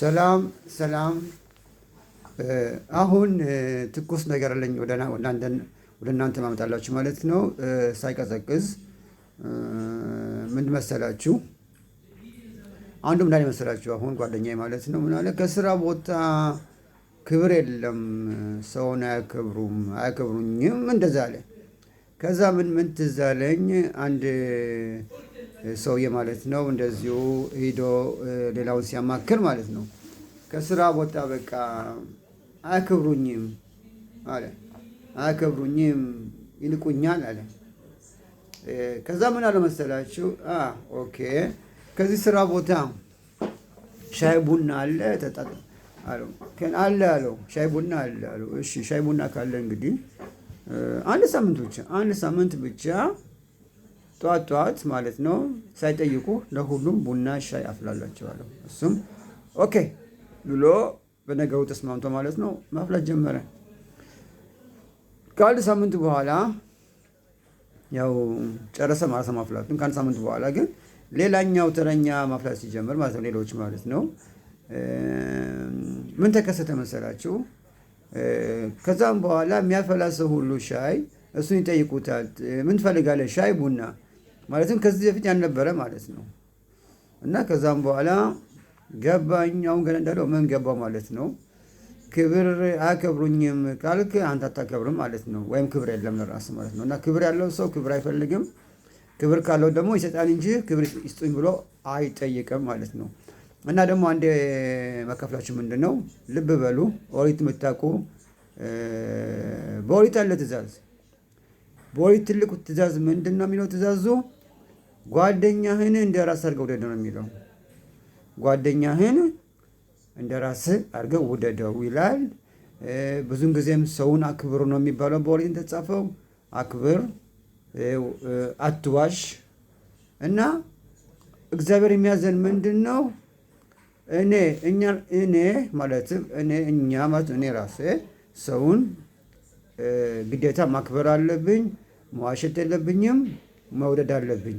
ሰላም ሰላም። አሁን ትኩስ ነገር አለኝ ወደ እናንተ ማመጣላችሁ ማለት ነው። ሳይቀዘቅዝ ምን መሰላችሁ? አንዱ ምን አለ መሰላችሁ? አሁን ጓደኛዬ ማለት ነው ምን አለ፣ ከስራ ቦታ ክብር የለም፣ ሰውን አያከብሩም፣ አያከብሩኝም እንደዛ አለ። ከዛ ምን ትዝ አለኝ፣ አንድ ሰውዬ ማለት ነው እንደዚሁ ሂዶ ሌላውን ሲያማክር ማለት ነው፣ ከስራ ቦታ በቃ አያከብሩኝም አለ፣ አያከብሩኝም፣ ይንቁኛል አለ። ከዛ ምን አለ መሰላችሁ? Okay፣ ከዚህ ስራ ቦታ ሻይ ቡና አለ አለው። አለ አለው። ሻይ ቡና አለ አለው። እሺ፣ ሻይ ቡና ካለ እንግዲህ አንድ ሳምንት ብቻ፣ አንድ ሳምንት ብቻ ጠዋት ጠዋት ማለት ነው ሳይጠይቁ ለሁሉም ቡና ሻይ አፍላላቸው አለው። እሱም okay ብሎ በነገሩ ተስማምቶ ማለት ነው ማፍላት ጀመረ። ከአንድ ሳምንት በኋላ ያው ጨረሰ ማለት ነው ማፍላቱን። ከአንድ ሳምንት በኋላ ግን ሌላኛው ተረኛ ማፍላት ሲጀምር ማለት ነው ሌሎች ማለት ነው ምን ተከሰተ መሰላችሁ? ከዛም በኋላ የሚያፈላ ሰው ሁሉ ሻይ እሱን ይጠይቁታል። ምን ትፈልጋለህ? ሻይ ቡና? ማለትም ከዚህ በፊት ያልነበረ ማለት ነው። እና ከዛም በኋላ ገባኝ። አሁን ገና እንዳለው ምን ገባው ማለት ነው። ክብር አያከብሩኝም ካልክ አንተ አታከብርም ማለት ነው። ወይም ክብር የለም ለራስህ ማለት ነው። እና ክብር ያለው ሰው ክብር አይፈልግም። ክብር ካለው ደግሞ ይሰጣል እንጂ ክብር ይስጡኝ ብሎ አይጠይቅም ማለት ነው። እና ደግሞ አንዴ መከፍላችሁ ምንድን ነው? ልብ በሉ፣ ኦሪት የምታውቁ በኦሪት ያለ ትእዛዝ፣ በኦሪት ትልቁ ትእዛዝ ምንድን ነው የሚለው? ትእዛዙ ጓደኛህን እንደ ራስህ አድርገህ ውደደው ነው የሚለው። ጓደኛህን እንደ ራስህ አድርገህ ውደደው ይላል። ብዙን ጊዜም ሰውን አክብሩ ነው የሚባለው በኦሪት እንደተጻፈው፣ አክብር፣ አትዋሽ። እና እግዚአብሔር የሚያዘን ምንድን ነው? እኔ እኛ እኔ ማለትም እኔ እኛ ማለት እኔ ራሴ ሰውን ግዴታ ማክበር አለብኝ፣ መዋሸት የለብኝም፣ መውደድ አለብኝ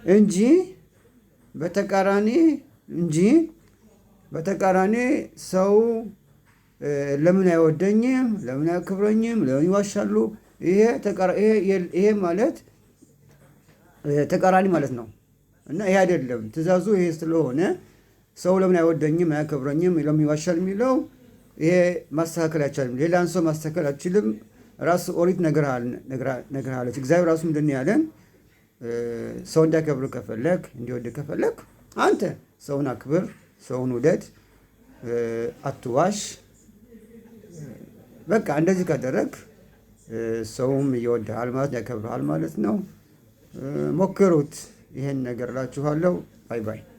እንጂ በተቃራኒ እንጂ በተቃራኒ ሰው ለምን አይወደኝም? ለምን አያከብረኝም? ለምን ይዋሻሉ? ይሄ ማለት ተቃራኒ ማለት ነው። እና ይሄ አይደለም ትእዛዙ። ይሄ ስለሆነ ሰው ለምን አይወደኝም፣ አያከብረኝም፣ ለምን ይዋሻል የሚለው ይሄ ማስተካከል አይቻልም። ሌላን ሰው ማስተካከል አትችልም። ራሱ ኦሪት ነግርሃለች። እግዚአብሔር ራሱ ምንድን ነው ያለን? ሰው እንዲያከብር ከፈለግ፣ እንዲወድ ከፈለግ አንተ ሰውን አክብር፣ ሰውን ውደድ፣ አትዋሽ። በቃ እንደዚህ ካደረግ ሰውም ይወድሃል ማለት ያከብርሃል ማለት ነው። ሞክሩት ይሄን ነገር እላችኋለሁ። Bye bye።